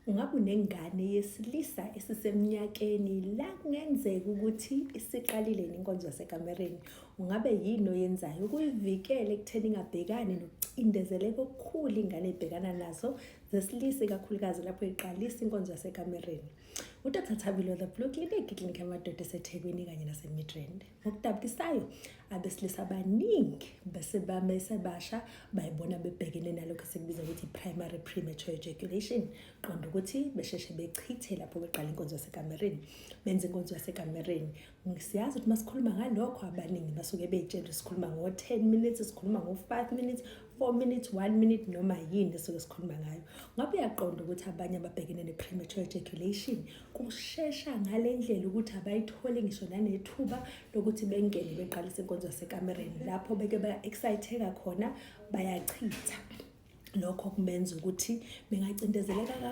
Ungabe unengane yesilisa esiseminyakeni la kungenzeka ukuthi isiqalile inkonzo yasekamereni. Ungabe yini oyenzayo ukuyivikela ekutheni ingabhekani nokucindezeleka okukhulu ingane ebhekana nazo zesilisa, ikakhulukazi lapho iqalisa inkonzo yasekamereni? UDr Thabile, The Blue Clinic, iklinikhi yamadoda eseThekwini kanye naseMidrand. Ngokudabukisayo, abesilisa abaningi bese besebasha bayibona bebhekene nalokho esikubiza ukuthi primary premature ejaculation. Qonda ukuthi besheshe bechithe lapho beqala inkonzo yasekamereni, benza inkonzo yasekamereni. Siyazi ukuthi masikhuluma ngalokho, abaningi basuke bey'tshela sikhuluma ngo-10 minutes, sikhuluma ngo-5 minutes, 4 minutes, 1 minute, noma yini esuke sikhuluma ngayo. Ngabe uyaqonda ukuthi abanye ababhekene ne-premature ejaculation kushesha ngale ndlela ukuthi abayitholi ngisho nanethuba lokuthi bengene beqalise inkonzo yasekamereni? Lapho beke ba-exciteka khona, bayachitha. Lokho kumenza ukuthi bengacindezeleka.